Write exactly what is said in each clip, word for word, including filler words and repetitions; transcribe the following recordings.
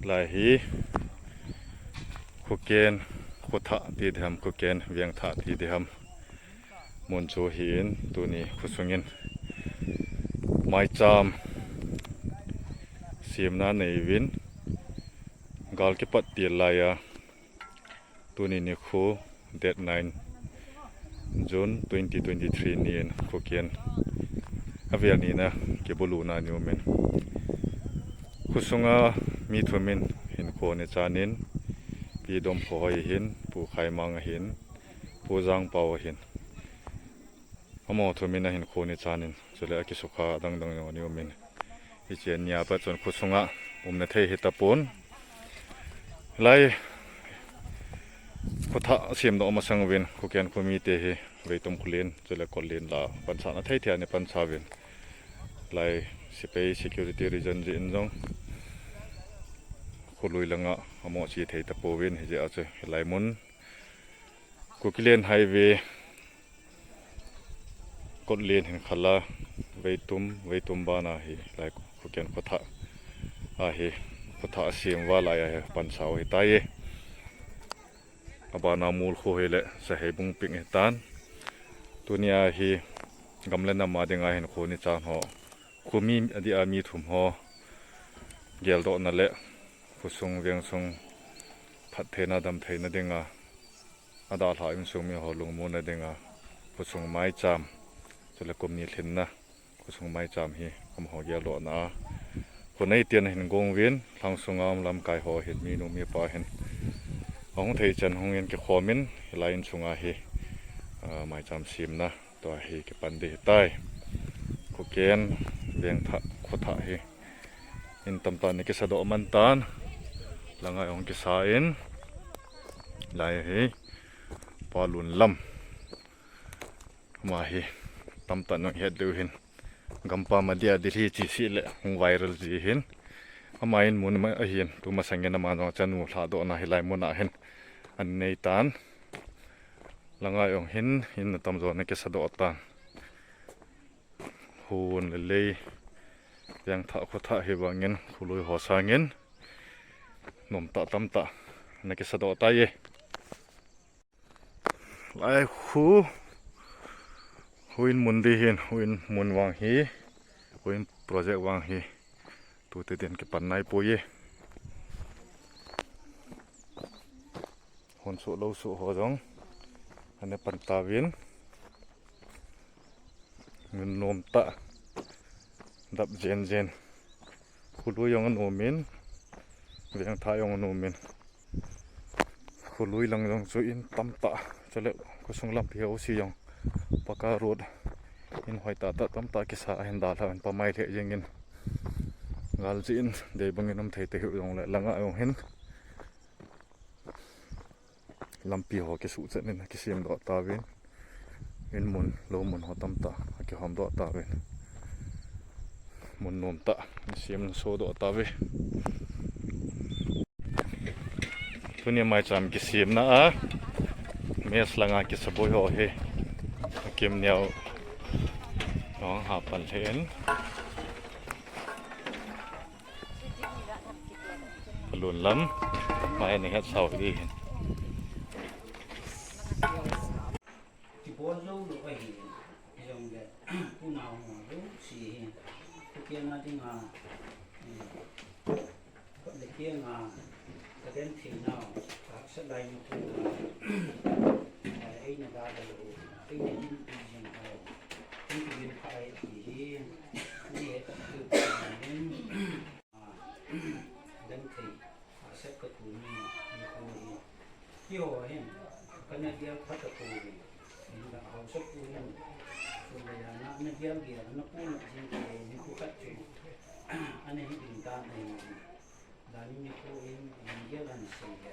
Lai hi Khoken, Khothah ti diham, Khoken Vengthah ti diham. Mun chu hi in tuni khosungin maicham siemna nei uvin gal kipat til lai a tuni nikho date nine June twenty twenty-three ni in Khoken avel nina kibuluna ni umin. Khosunga mi thumin hinkho ni chanin Pi Domkhoi ahin, Pu Khaimang ahin, Pu Jangpao ahin. Amaho thumin ahinkho ni chanin, chule akisukha adang dang jong ni umin. Hiche nia pat chun khosunga umna thei hitapon. Lai khothah siemdoh masang uvin, Khoken khomite hi veitum kholen, chule kotlen la pansahna thei thei a ni pansa uvin. Lai sepai security reason jeh in jong kholui langa amo che thei tapouvin, hijeh a chu hilai mun Kukiland Highway kotlen hin khala veitum, veitum bana hi lai Khoken Khothah ahi, khothah asiem uva lai ahi pansa u ahitai. Abana mol kho hile Saheibung ping ahitan. Tunia hi gam le nam a dinga hinkho ni chan ho, khomi adia mi thum ho geldohna le khosung vengsung phattheina damtheina dinga, adalhah insung mi ho lungmonna dinga khosung maicham, chule kum ni lhinna khosung maicham hi amaho geldohna a, khonei tin ahin gong uvin, lhangsunga um lamkai ho hin, minu mipa hin ahung thei chan hungin kikhomin, hilai insunga hi, ah, maicham siemna tua hi kipan ding ahitai. Khoken Vengthah khothah hi in tamtah ana kisadoh man tan, langa jong kisa in, lai hi Pa Lunlam, ama hi tamtah nang het diu hin, gampam adia Delhi che seh le hung viral ji hin, ama in mun ma ahin, tumasangin ama jong achanu lhadohna hilai muna hin anei tan. Langa jong hin in atamjo ana kisadoh tan. Hun le lei, Vengthah khothah hi vangin kholui ho sangin nomtah tamtah ana kisadoh tai e. Lai khu, huin mun ding hin, huin mun vang hi, huin project vang hi tute din kipan naipoi e. Hon soh lou soh ho jong ana pan tauvin, mun nomtah, dap jen jen, kholui jong anomin, vengthah jong anomin, kholui lang jong chu in tamtah, chule khosung lampi ho si jong paka road, in hoi tahtah tamtah kisa ahin dalha in pamai lheh jengin, gal jeh in dei bangin um thei tahih jongle langa jong hin lampi ho kisuhchet in akisem doh tauvin, in mun lou mun ho tamtah akihom doh tauvin, mun nomtah in sem soh doh tauve. Tuni maicham kisemna a mess langa kisaboi ho hi akim neo jong ha pan lheh in, Pa Lunlam, mai ni het sao di hin. Kibol jou lou ahi, hijongle unau ho jouse hi, Khoken a dinga, eh, kot le keng a kagenthei nau, kahaksat lai nikho a, eh, eina dalha u, eina hinpi jing u, hinpi jing pha ahi ti hi, ni het tu in, ah, genthei, haksat katoh ni, nikho hi. Keiho hin, kana gel pha tapouve. Hinla haosapu hin, chule ana, ana gel gel, ana puna jing te, nikho khat chu ana hi ding tan ahi. Dani nikho hin, ana gel ana sei le.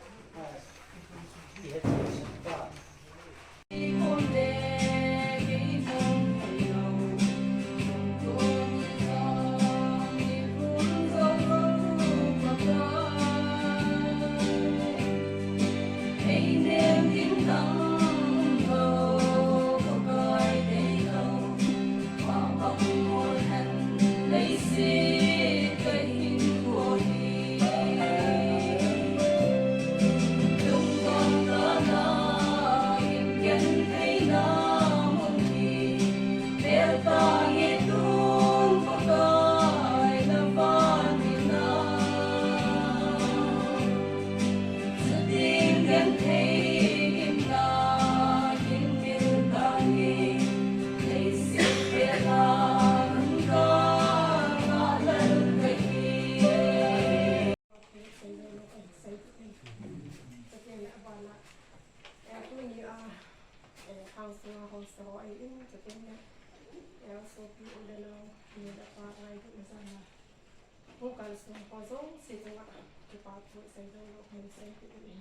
Hung kalson ho jouse chunga kipathu seiding lou kahin sei kit in.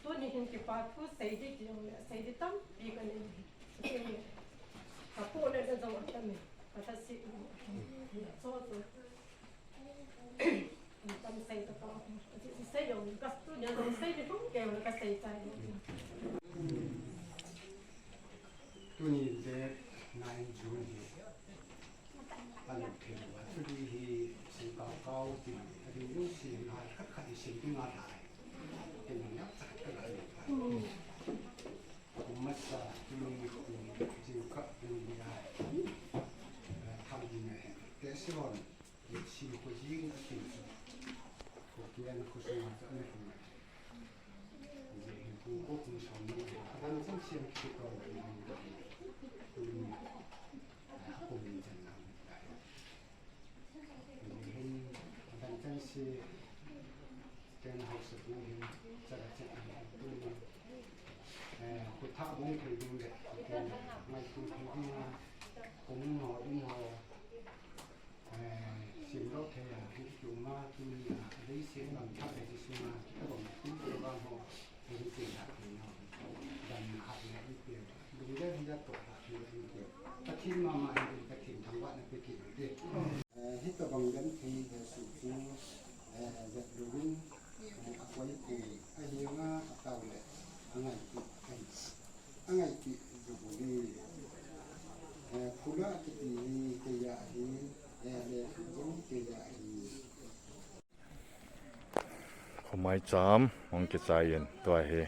Tuni hin kipathu sei ding ti jong le sei ding tampi kanei. Kapu le le jong atam e. Katha si u. Cho chu. Tam sei ta pa. Sei jong ka tu nia jong sei ding lou kei le kasei chai. Tuni date nine June hi. Alut thei lou a, tuni hi sei kau kau tin, ading ding si ngai khat khat i sei ding a lai. Tin ngai khat khat a lai. Kum masa tuni kum jing khat tuni a. Tham ding a he. Te si lon, si ko jing a tin. Ko kian ko sung a ta ne ko. Adang chengse kiti to, adang chengse ten house tu hin, chara cheng tu hin, eh, khutha bong thei ding le, Kong no in ho, eh, sim lo thei a, hi ki um a, tuni a, lei sim lam thak le ji sung a, ki ka bang tu ka bang ho, hi ki thak thei no. Dan na hat na in pe, lung le hi da to hat na in pe. Pathen mama in Pathen thangvahna pe ki de. Eh, hi ka bang dan thei le su chu, eh, vet luvin, eh, a koi ku, a hi nga a tau le, a ngai ku, a hi. Angai pi jubuli. Eh, phula kiti hi keija hi, eh, le jong keija hi. Khomai cham hong kichai in tua hi.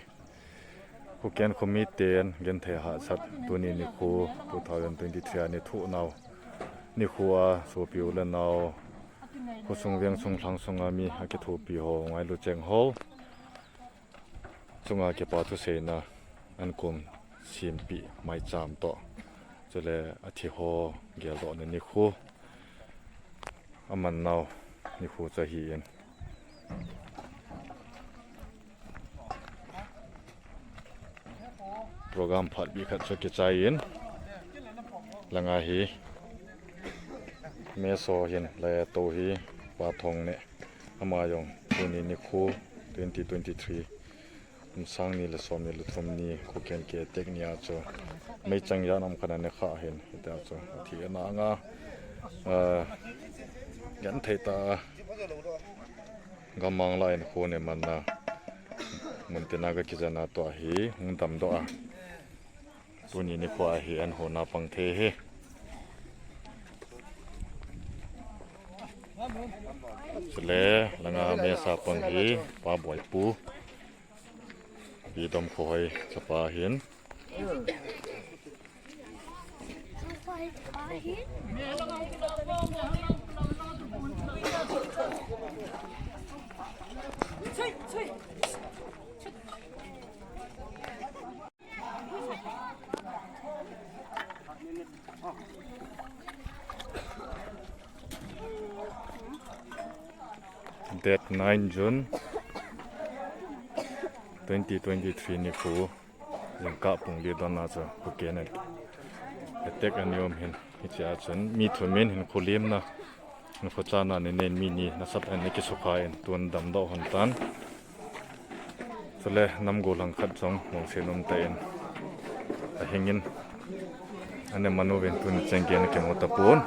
Khuken khomi ten genthei hahsat tuni nikho two thousand twenty-three a ni thuh nau. Nikho a sopi u le nau. Khosung vengsung lhangsung a mi a kithopi ho ngailu cheng ho. Chunga kipa thuseina an kum simpeh maicham toh. Chule athi ho geldohna nikho. Aman nau nikho chu ahi in. Program phat bih khat chu kichai in. Langa hi. Meso hin le to hi pa thong ne. Ama jong tuni nikho twenty twenty-three, kum sang ni le som ni le thum ni, Khuken K-Tech ni a chu meichang jan um khat a ne kha hin, hitia chu athi ana anga, ah, genthei ta a, gammang lai in kho ne manna, mun tina ga kijana tua hi hung damdoh a. Tuni nikho a hi an hona pang thei hi. Chule langa mesa pang hi Pa Boipu. Pi Dom Khohoi chapa hin. Date nine June twenty twenty-three nikho, jingkah pung li don a chu Khuken K-Tech a ni um hin, hichea chun mi thum in hin kholimna. Nikho chana ni nen mi ni nasatah in ana kisukha in tun damdoh hon tan. Chule nam gollhang khat jong mongsen um tah in ahing in ana man uvin tuni cheng gei ana kimu tapon.